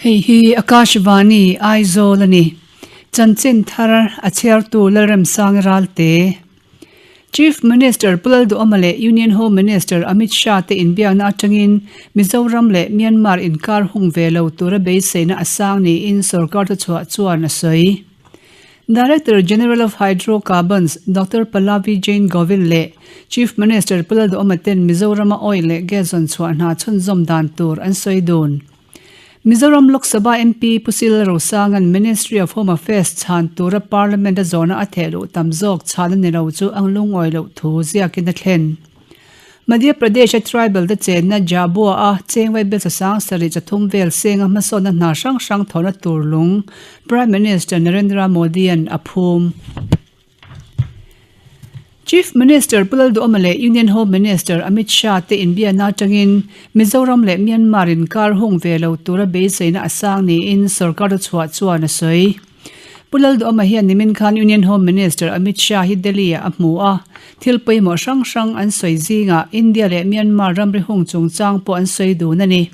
Hei hi Akashvani, Aizawl a ni. Chanchin thar a chhiartu Lalremsangi Ralte. Chief Minister Pu Lalduhawma leh Union Home Minister Amit Shah te inbiakna atangin Mizoram leh Myanmar inkar hung ve lo tura beiseina a sang niin sorkar thuchhuah chuan a sawi. Director General of Hydrocarbons Doctor Pallavi Jain Govil leh Chief Minister Pu Lalduhawma ten Mizorama oil leh gas zawn chhuah hna chhunzawm dan tur an sawi dun. Mizoram Lok Sabha MP Pu Sil Rosanga'n Ministry of Home Affairs chhan tura Parliament a zawhna a theh luh tam zawk chhan a ni lo chu a lungawi loh thu ziakin a thlen. Madhya Pradesh-a tribal te chenna Jhabua-a chengvai bel sasang sarih chathum vel senga hmasawnna hna hrang hrang thawhna tur lung Prime Minister Narendra Modi-a'n a phum. Chief Minister Pu Lalduhawma leh Union Home Minister Amit Shah te inbiakna atangin Mizoram leh Myanmar inkar hung ve lo tura beiseina a sang niin sorkar thuchhuah chuan a sawi. Pu Lalduhawma hian nimin khan Union Home Minister Amit Shah hi Delhi-ah a hmu a, thil pawimawh hrang hrang an sawi zingah India leh Myanmar ramri hung chungchang pawh an sawi dun a ni.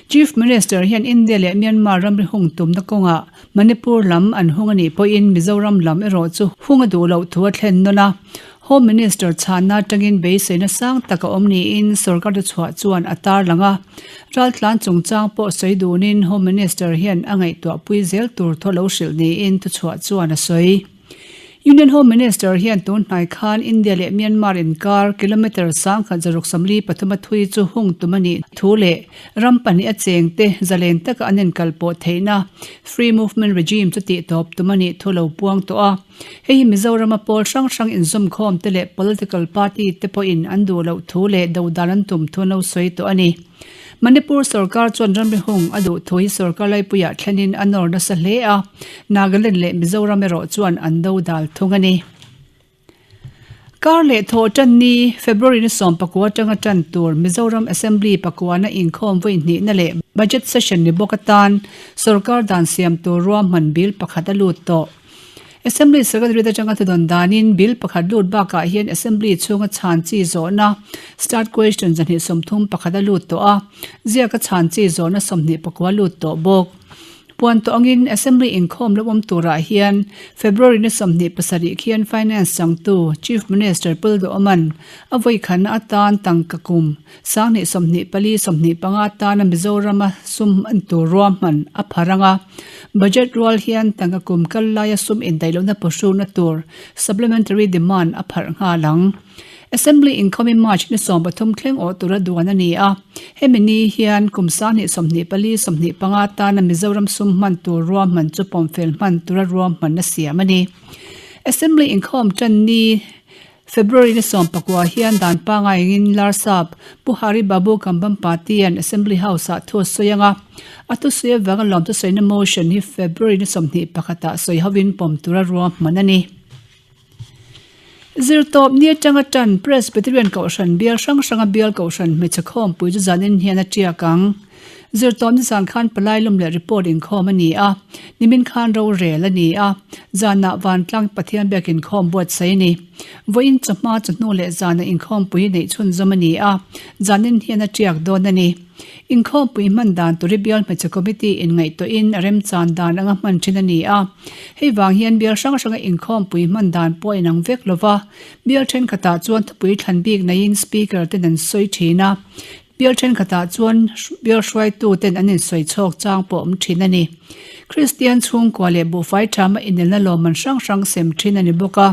Chief Minister hian India leh Myanmar ramri hung tumna kawngah Manipur lam an hung a nih pawhin Mizoram lam erawh chu hung a duh loh thu a thlen nawn a. Home Minister chhanna atangin beiseina sang tak a awm niin sorkar thuchhuah chuan a tarlang a. Raltlan chungchang pawh sawi dunin Home Minister hian a ngaihtuahpui zel tur thaw lo hrilh niin thuchhuah chuan a sawi. Union Home Minister hian tun hnai khan India leh Myanmar inkar kilometre sangkhat zaruk sawmli pathuma thui chu hung tum a nih thu leh ram pahnih a chengte zalen taka an inkalpawh theihna Free Movement Regime chu tihtawp tum a nih thu lo puang tawh a. Hei hi Mizorama pawl hrang hrang inzawmkhawm te leh political party te pawhin an duh loh thu leh dodal an tum thu an lo sawi tawh a ni. Manipur sorkar chuan ramri hung a duh thu hi sorkar laipuiah thlenin a nawr nasa hle a, Nagaland leh Mizoram erawh chuan an dodal thung a ni. Kar leh thawh tan ni, February ni 19 atanga tan tur Mizoram Assembly pakuana inkhawm vawi hnihna leh Budget Session ni bawk atan sorkar dan siam tur ruahman bill pakhat a lut tawh. Assembly Secretary atanga thudawn danin bill pakhat lut bakah hian Assembly chhunga chhan chi zawhna Start Question 230 pakhat a lut tawh a, ziaka chhan chi zawhna 24 lut tawh bawk. Puan tawh angin Assembly inkhawm lo awm turah hian February ni 27 khian Finance changtu Chief Minister Pul Duhawman a vawikhatna atan tangka kum 2024 25 tana Mizorama sum hman tur ruahman a phar ang a, Budget rual hian tangka kum kal laia sum indaihlohna pawhrukna tur Supplementary Demand a pharh nghal ang. Assembly inkhawmin March ni 13 thleng awh tura duan a ni a, hemi ni hian kum 2024 25 tana Mizoram sum hman tur ruahman chu pawmfel hman tura ruahman a siam a ni. Assembly inkhawm tan ni February ni 19 hian dan pangai angin Larsap Pu Hari Babu Kambhampatian Assembly House-ah thu a sawi ang a, a thusawi avanga lawm thusawina motion hi February ni 21 ah sawi hovin pawm tura ruahman a ni. Zirtawp ni atanga tan Presbyterian Kohhran bial hrang hranga bial Kohhran hmeichhe khawmpui chu zanin hian a tiak ang. Zirtawp ni zan khan palai lawm leh report inkhawm a ni a, nimin khan rorel a ni a, zanah Vantlang Pathian biak inkhawm buatsaih a ni. Vawiin chawhma chawhnu leh zanah inkhawmpui neih chhunzawm a ni a, zanin hian a tiak dawn a ni. Inkhawmpui hman dan tur hi bial hmeichhe committee in ngaihtuahin a remchan dan anga hman thin a ni a. Hei vang hian bial hrang hranga inkhawmpui hman dan pawh a inang vek lo va, bial thenkhatah chuan thupui thlan bik neiin speaker ten an sawi thin a, bial thenkhatah chuan bial hruaitu ten an insawi chhawk chang pawh awm thin a ni. Kristian chhungkua leh buhfai thama inelna lawmman hrang hrang sem thin a ni bawk a.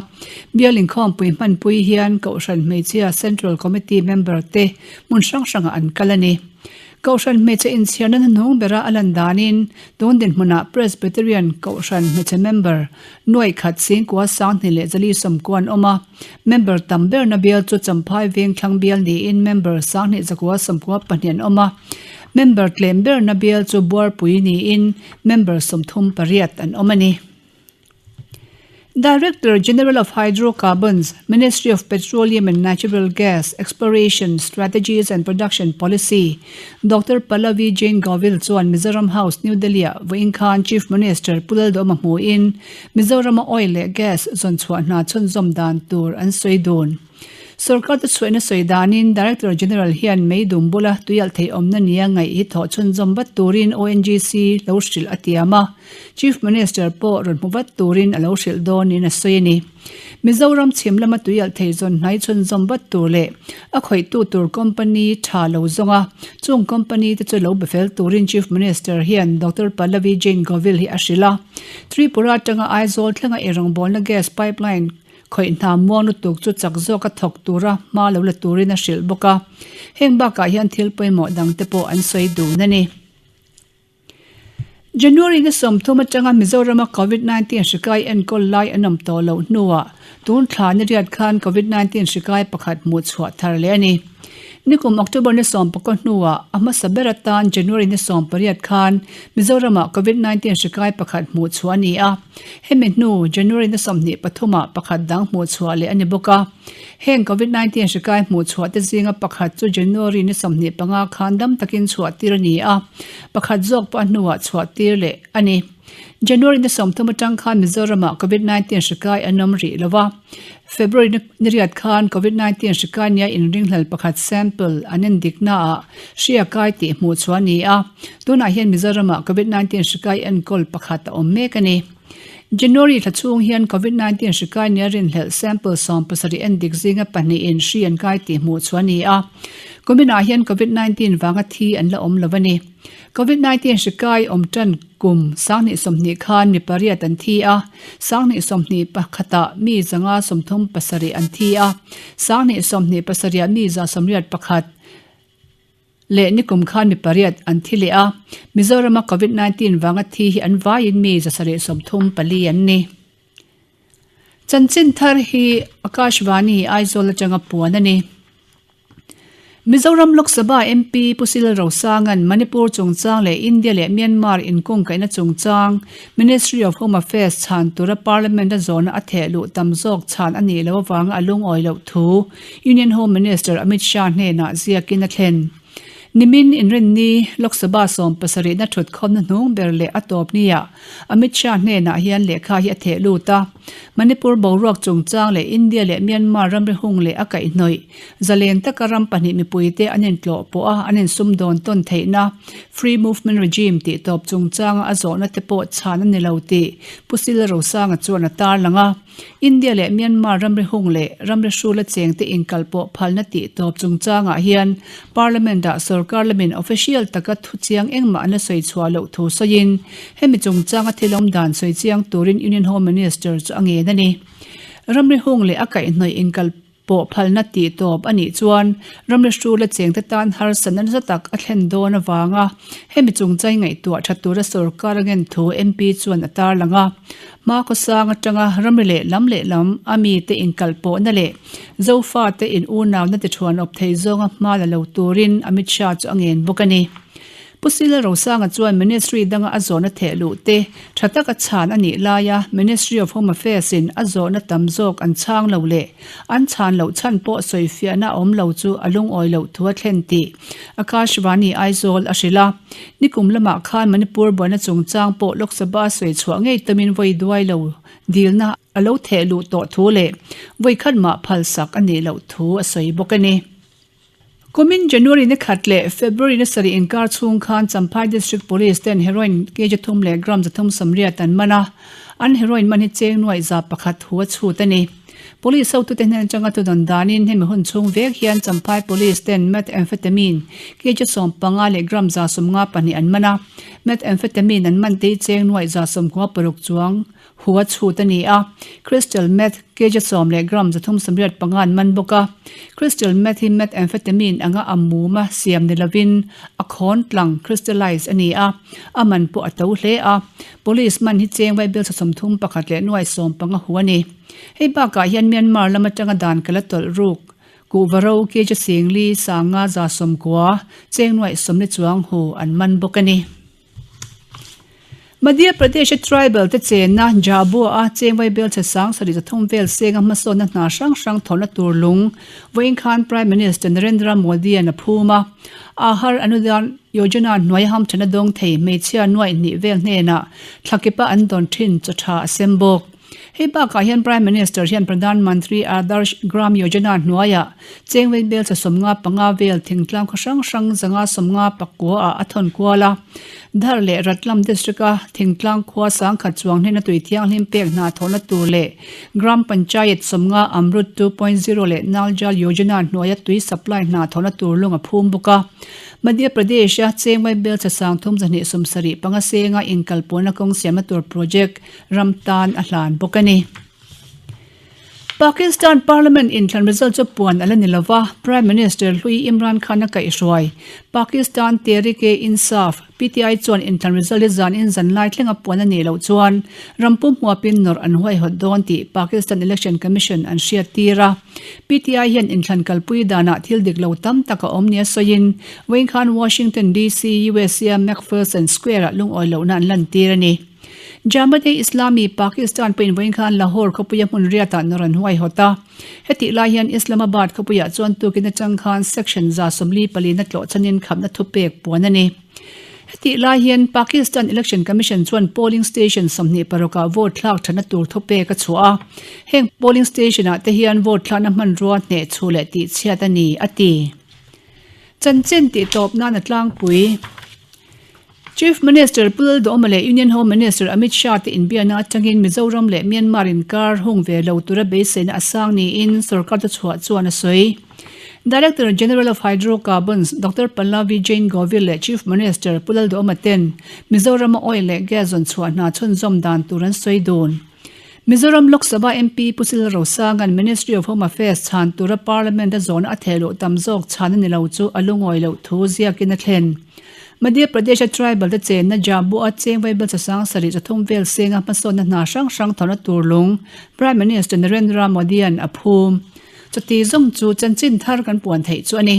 Bial inkhawmpui hmanpui hian Kohhran Hmeichhia Central Committee member te hmun hrang hrangah an kal a ni. Kohhran hmeichhe inchhiarna hnuhnung bera a lan danin tun dinhmunah Presbyterian Kohhran hmeichhe member nuaih khat singkua sanghnih leh zali sawmkua an awm a. Member tam berna bial chu Champhai Vengthlang bial niin member sanghnih zakua sawmkua pahnih an awm a. Member tlem berna bial chu Buarpui niin member 38 an awm a ni. Director General of Hydrocarbons, Ministry of Petroleum and Natural Gas, Exploration, Strategies and Production Policy, Doctor Pallavi Jain Govil chuan Mizoram House, New Delhi-ah vawiin khan Chief Minister Pu Lalduhawma hmuhin Mizorama oil leh gas zawn chhuah hna chhunzawm dan tur an sawi dun. Sorkar te chhuahna sawi danin Director General hian meidum bula tuialh thei awmna nia ngaih hi thawh chhunzawm vat turin ONGC lo hrilh a tiam a, Chief Minister pawh rawn hmu vat turin a lo hrilh dawnin a sawi a ni. Mizoram chhim lama tuialh thei zawn hnai chhunzawm vat tur leh a khawihtu tur company tha lo zawnga chung company te chu lo be fel turin Chief Minister hian Doctor Pallavi Jain Govil hi a hrilh a. Tripura atanga Aizawl thlenga eirawngbawlna gas pipeline khawih hna muang lutuk chu chak zawka thawk tura hma lo la turin a hrilh bawk a. Heng bakah hian thil pawimawh dangte pawh an sawi dun a ni. January ni 30 atanga Mizorama Covid 19 hri kai enkawl lai an awm tawh loh hnuah tun thla ni riat khan Covid 19 hri kai pakhat hmuh chhuah thar leh a ni. Nikum October ni 19 hnuah a hmasa ber atan January ni 18 khan Mizoramah Covid 19 hri kai pakhat hmuh chhuah a ni a. Hemi hnu January ni 23 ah pakhat dang hmuh chhuah leh a ni bawk a. Heng Covid 19 hri kai hmuh chhuah te zinga pakhat chu January ni 25 khan dam takin chhuah tir a ni a, pakhat zawk pawh a hnuah chhuah tir leh a ni. January ni 30 atang khan Mizoramah Covid 19 hri kai an awm rih lo va, February ni riat khan Covid 19 hri kai nia inringhlel pakhat sample an endiknaah hria kai tih hmuh chhuah a ni a, tunah hian Mizoramah Covid 19 hri kai enkawl pakhat a awm mek a ni. January thla chhung hian Covid 19 hri kai nia rinhlelh sample 70 endik zinga pahnihin hri an kai tih hmuh chhuah a ni a. Kuminah hian Covid 19 vanga thi an la awm lo a ni. Covid 19 hri kai awm tan kum 2020 khan mi pariat an thi a, 2021 ah mi 537 an thi a, 2027 ah mi 181 leh nikum khan mi pariat an thi leh a, Mizorama Covid 19 vanga thi hi an vaiin mi 734 an ni. Chanchin thar hi Akashvani Aizawl atanga puan a ni. Mizoram Lok Sabha MP Pu Cyril Rosanga'n Manipur chungchang leh India leh Myanmar inkungkaihna chungchang Ministry of Home Affairs chhan tura Parliament a zawhna a theh luh tam zawk chhan a nih loh avanga a lungawi loh thu Union Home Minister Amit Shah hnenah ziakin a thlen. Nimin Inrinni, Lok Sabha 70 na thutkhawmna hnung ber leh a tawp niah Amit Shah hnenah hian lehkha hi a theh lut a. Manipur boruak chungchang leh India leh Myanmar ramri hung leh a kaihhnawih zalen taka ram pahnih mipuite an intlawh pawh a an insumdawn tawn theihna Free Movement Regime tih tawp chungchanga a zawhna te pawh chhan a ni lo tih Pu Sila Rosanga chuan a tarlang a. India leh Myanmar ramri hung leh ramri hrula chengte inkalpawh phalna tih tawp chungchangah hian Parliament-ah sorkar lamin official taka thu chiang engmah an la sawi chhuah loh thu sawiin hemi chungchanga thil awm dan sawi chiang turin Union Home Minister chu a ngen a ni. Ramri hung leh a kaihhnawih inkal Pawh phalna tih tawp a nih chuan ramri hrula chengte tan harsatna nasa tak a thlen dawn avanga hemi chungchai ngaihtuah tha tura sorkar a ngen thu MP chuan a tarlang a. Hma khawsang atanga ramri leh lam leh lam a mite inkalpawhna leh Zofate in unauna ti thuan awp thei zawnga hma la lo turin Amit Shah chu a ngen bawk a ni. Pu Sila Rosanga chuan Ministry danga a zawhna theh luh te tha taka chhan a nih laia Ministry of Home Affairs in a zawhna tam zawk an chhang lo leh an chhan loh chhan pawh sawifiahna a awm lo chu a lungawi loh thu a thlen tih Akashvani Aizawl a hrilh a. Nikum lamah khan Manipur buaina chungchang pawh Lok Sabha sawi chhuah ngei tamin vawi duai lo dilna a lo theh luh tawh thu leh vawi khat mah phalsak a nih loh thu a sawi bawk a ni. Kumin January ni khat leh February ni sarih inkar chhung khan Champhai District Police ten heroin kg thum leh gram 380 an man a, an heroin man hi cheng nuaih za pakhat hu a chhut a ni. Police hotute hnen atanga thudawn danin hemi hun chhung vek hian Champhai Police ten methamphetamine kg 15 leh gram 152 an man a, methamphetamine an man te hi cheng nuaih za 16 chuang Hu a chhut a ni a, crystal meth kg 10 leh gram 385 an man bawk a. Crystal meth hi methamphetamine anga a muma siam ni lovin a khawn tlang, crystallize, a ni a, a man pawh a to hle a. Police man hi cheng vaibel 31 leh nuai 15 hu a ni. Hei bakah hian Myanmar lam atanga dan kal a tawlh ruk kuhva ro kg 4 sanga za 90 cheng nuai 40 chuang hu an man bawk a ni. Madhya Pradesh-a tribal te chenna Jhabua-a cheng vaibel chhe sang sarih zathum vel senga hmasawnna hna hrang hrang thawhna tur lung vawiin khan Prime Minister Narendra Modi-a'n a phum a. Aahar Anudan Yojana hnuai hamthanna dawng thei hmeichhia nuaih hnih vel hnenah thlakipa an dawn thin chaw tha a sem bawk. Hei bakah hian Prime Minister hian Pradhan Mantri Adarsh Gram Yojana hnuaiah chengvei belcha 55 vel thingtlang khaw hrang hrang 159 ah a thawn kual a. Dhar leh Ratlam District-a thingtlang khua 10,000 chuang hnena tui thianghlim pek hna thawhna tur leh Gram Panchayat 50 Amrut 2.0 leh Nal Jal Yojana hnuaia tui supply hna thawhna tur lung a phum bawk a. Madhya Pradesh-a chengvei belcha 3,275 senga inkalpawhna kawng siamna tur project ram tan a hlan bawk a ni. Pakistan Parliament inthlan result chu puan a la ni lova, Prime Minister hlui Imran Khan a kaihhruai. Pakistan Tehreek-e-Insaf, PTI, chuan inthlan result hi zan in zan lai thlenga puan a nih loh chuan ram pum huapin nawrh an huaihawt dawn tih Pakistan Election Commission an hriattir a. PTI hian inthlan kalpui danah thil dik lo tam tak a awm nia sawiin vawiin khan Washington DC, USA-a McPherson Square-ah lungawi lohna an lantir a ni. Jamaat-e-Islami Pakistan pawhin vawiin khan Lahore khawpuia hmun riatah nawr an huaihawt a. Hetih lai hian Islamabad khawpuiah chuan tukin atang khan Section 144 na tlawh chanin khamna thupek puan a ni. Hetih lai hian Pakistan Election Commission chuan polling station 26 ah vote thlak thatna tur thupek a chhuah a. Heng polling station ah te hian vote thlakna hmanrua hnehchhuh leh tihchhiat a ni, a ti. Chanchin tihtawp nan a tlangpui. Chief Minister Pu Lalduhoma leh Union Home Minister Amit Shah te inbiakna atangin Mizoram leh Myanmar inkar hung ve lo tura beiseina a sang niin sorkar thuchhuah chuan a sawi. Director General of Hydrocarbons Doctor Pallavi Jain Govil leh Chief Minister Pu Lalduhoma ten Mizorama oil leh gas zawn chhuah hna chhunzawm dan tur an sawi dun. Mizoram Lok Sabha MP Pu Sil Rosanga'n Ministry of Home Affairs chhan tura Parliament a zawhna a theh luh tam zawk chhan a ni lo chu a lungawi loh thu ziakin a thlen. Madhya Pradesh-a tribal te chenna Jhabua cheng vaibel chasang 7 3 vel senga hmasawnna hna hrang hrang thawhna tur lung Prime Minister Narendra Modi-a'n a phum. Chuti zawng chu chanchin thar kan puan theih chu a ni.